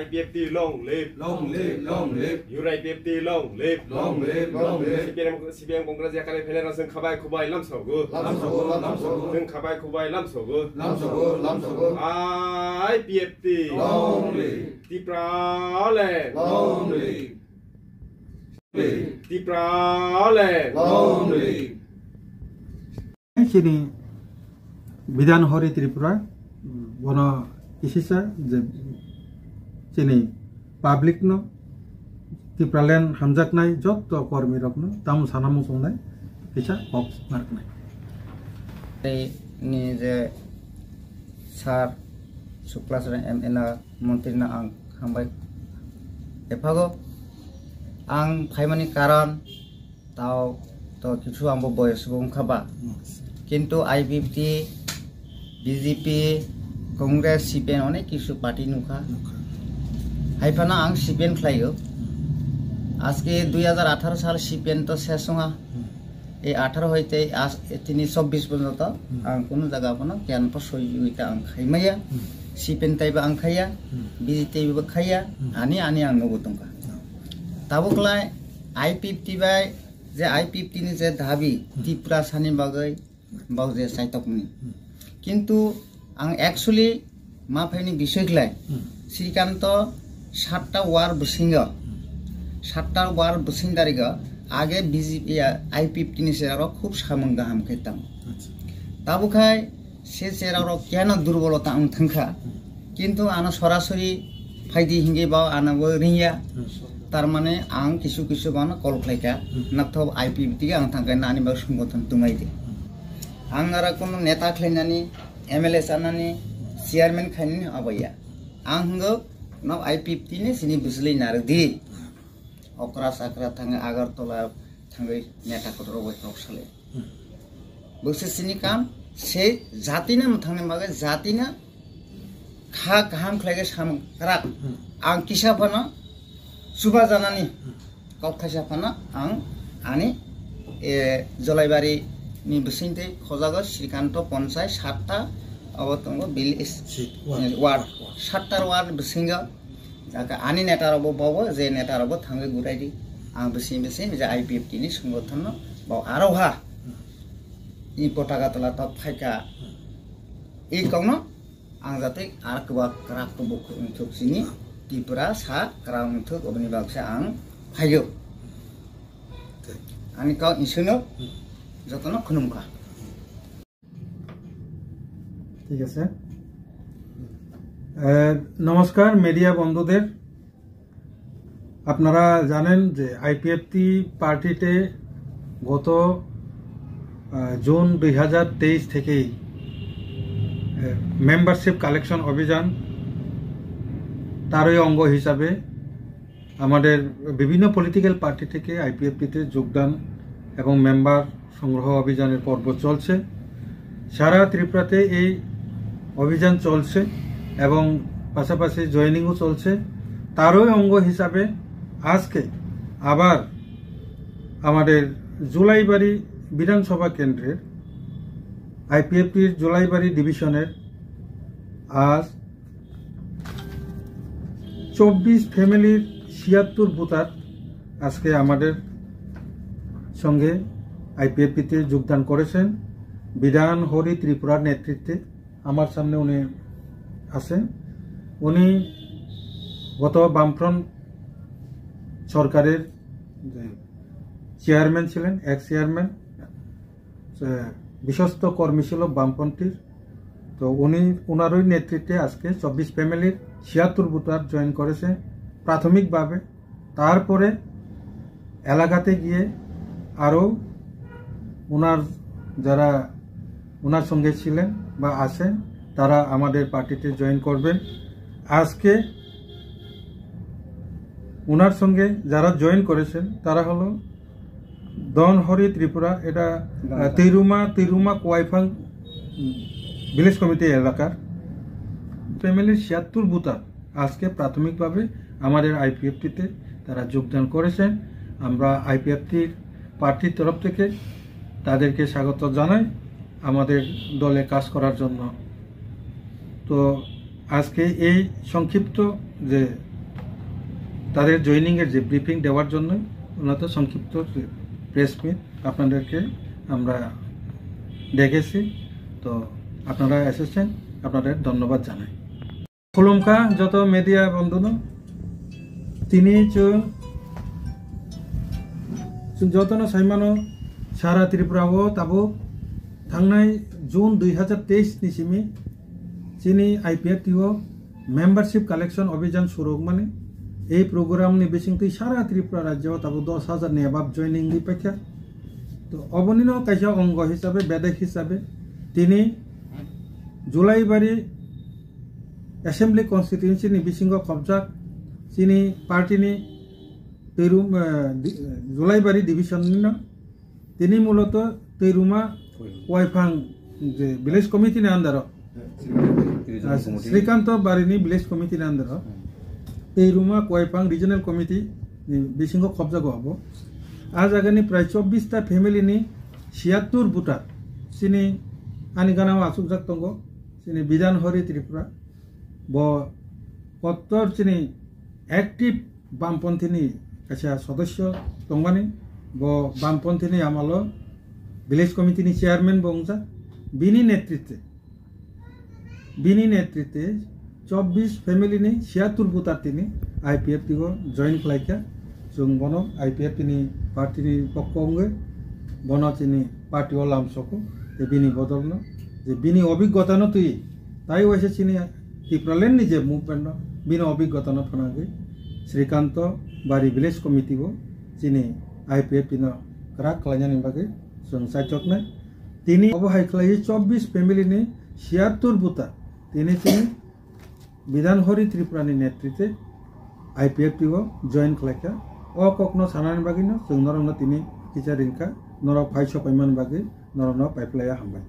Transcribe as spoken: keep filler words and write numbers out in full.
I P F T long live. Long live, long live. U R I P F T long live. Long live, long live. C P I M, C P I M Congress yakari phainai rok chwng khabai khubai lamsogo. Lamsogo, lamsogo. Chwng khabai khubai lamsogo. Lamsogo, lamsogo. I P F T. Long live. Tipraland. Long live. Tipraland. Long live. Chini Bidhan Hori Tripura, bono kisisa je chini public no, Tipraland hamjaknai jotto kormi rokno tamo sana muchungnai kisa kok narwknai. Tei ni je sir Sukla Saran M L A montri no ang hambai. Ephago ang phaimani karon tao to kisu ang bo boyos bo wngkha ba. Hmm. Kintu I P F T, B J P, Congress, C P I M onek kisu party nukha. Nukha. Haiphano ang C P I M khlaio. Hmm. Aske dui hajar atharo sal C P I M to ses wngha. Hmm. Ei atharo hoite as, tini chobbish porjonto Hmm. ang kunu jaga phano kiyan po soyogita ang khaimaya. Hmm. C P I M taiba ang khaiya, Hmm. B J P taiba khaiya, Hmm. ani, ani ang nugo tongkha. Hmm. Tabuk lai I P F T bai je I P F T ni je dabi Hmm. Tiprasani bagwi bau je saitokmani. Hmm. Kintu ang actually ma phaini bisoi khlai Hmm. Srikanto satta war bisingo, Hmm. satta war bising darigo age B J P ya I P F T ni serarok khub samung gaham khe tamo. Acha. Tabuk hai se serarok keno durbolota wng thangkha. Hmm. Kintu ano sorasori phaidi hingi ba ano bo ringya. Hmm. Tar mane ang kisu kisu bano call khlaikha. Hmm. Nakthok I P F T ang thangkha nani ba songgothon tumai di. Hmm. Ang aro kono neta khlainani, M L A sanani, chairman khainani abaya. Ang hwngo, no I P F T ni sini bwswlwi narwk di. Okra sakra thangwi Agartala thangwi neta kotor bai kok sale. Hmm. Bwswk sini kam, se jati na mwthangni bagwi jati na kha kaham khlai khe samung kwrak. Hmm. Ang kisa phano chuba janani Hmm. kok thaisa phano ang ani, e, Jolaibari ni bising tei khojago Srikanto Ponchai satta abo tongo bil is-, Seat, ward, ward, ward. Satta ward bisingo jaka ani neta rok bo bobo je neta rok bo thangwi gurai di ang bising bising je I P F T ni songgothon no bo aro ha Hmm. i potaka tola tok phaika Hmm. i kok no Ang jatwi ar kwbak kwrak kubuk wngthuk chini Tripura sa kwrak wngthuk oboni bagsa ang phaio. Ani kok isino jotono khunumkha. ঠিক আছে। এ, নমস্কার মিডিয়া বন্ধুদের। আপনারা জানেন যে আইপিএফটি পার্টিতে গত, আহ, জুন দুই হাজার তেইশ থেকেই, আহ, মেম্বারশিপ কালেকশন অভিযান, তারই অঙ্গ হিসাবে আমাদের বিভিন্ন পলিটিক্যাল পার্টি থেকে আইপিএফটিতে যোগদান এবং মেম্বার সংগ্রহ অভিযানের পর্ব চলছে। সারা ত্রিপুরাতে এই অভিযান চলছে এবং পাশাপাশি জয়েনিংও চলছে। তারই অঙ্গ হিসাবে আজকে আবার আমাদের জুলাইবাড়ি বিধানসভা কেন্দ্রের আইপিএফটির জুলাইবাড়ি ডিভিশনের আজ চব্বিশ ফ্যামিলির ছিয়াত্তর ভোটার আজকে আমাদের সঙ্গে আইপিএফটিতে যোগদান করেছেন। বিধান হরি ত্রিপুরার নেতৃত্বে আমার সামনে উনি আছেন। উনি গত বামফ্রন্ট সরকারের যে চেয়ারম্যান ছিলেন, এক্স চেয়ারম্যান, যে বিশ্বস্ত কর্মী ছিল বামপন্থীর। তো উনি, ওনারই নেতৃত্বে আজকে চব্বিশ ফ্যামিলির ছিয়াত্তর ভোটার জয়েন করেছে প্রাথমিকভাবে। তারপরে এলাকাতে গিয়ে আরও ওনার, যারা ওনার সঙ্গে ছিলেন বা আছেন, তারা আমাদের পার্টিতে জয়েন করবেন। আজকে ওনার সঙ্গে যারা জয়েন করেছেন, তারা হলো ধনহরি ত্রিপুরা, এটা, আহ, গাঁওটা। তিরুমা, তিরুমা কোয়াইফাং, উম, ভিলেজ কমিটি এলাকার ফ্যামিলির ছিয়াত্তর ভোটার আজকে প্রাথমিকভাবে আমাদের আইপিএফটিতে তারা যোগদান করেছেন। আমরা আইপিএফটির পার্টির তরফ থেকে তাদেরকে স্বাগত জানাই আমাদের দলে কাজ করার জন্য। তো আজকে এই সংক্ষিপ্ত যে তাদের জয়েনিং এর যে ব্রিফিং দেওয়ার জন্য ওনার তো সংক্ষিপ্ত প্রেস মিট আপনাদেরকে আমরা ডেকেছি। তো আপনারা এসেছেন, আপনাদের ধন্যবাদ জানাই। Khulumkha joto media bondhuno, tini chwng, chwng jotono saimano, sara Tripura o tabuk thangnai June dui hazar teis ni simi chini I P F T o membership collection abhijan surukmani. Ei program ni bisingtwi sara Tripura rajyo o tabuk dos hazar ni above joining ri paikha. To obonino kaisa ongo hisabe, bedek hisabe tini Julaibari Assembly Constituency ni bisingo khopjak chini party ni Twirum, eh, di-, Julaibari division ni no. Tini muloto Twiruma Waifang je village committee ni under o. Ah, Srikanto Bari ni village committee ni under o. Twiruma Waifang regional committee ni bisingo khopjago abo. A jaga ni prai chobbish ta family ni siyattur voter chini ani gana o achukjak tongo. Chini Bidhan Hori Tripura, bo kottor chini active Bampanthi ni kaisa sodosyo tongmani, bo Bampanthi ni amalo village committee ni chairman bo wngjak. Bini netritwe, bini netritwe chobbish family ni siyattur voter tini I P F T o join khlaikha. Chwng bono I P F T ni party ni pokko wngwi bono chini party o lamsoko, tei bini bodolno je bini obiggotano twi, tai waisa chini Tipraland ni je movement no, bini obiggotano phanagwi Srikanto Bari village committee o chini I P F T no kwrak khlainani bagwi chwng chaichoknai. Tini obo hai khlaiwi chobbish family ni siyattur voter tini chini Bidhan Hori Tripura ni netritwe I P F T o join khlaikha. O kokno sanani bagwino chwng norokno tini kisa ringkha, norok phai sopaimani bagwi norokno paiphlaiya hambai.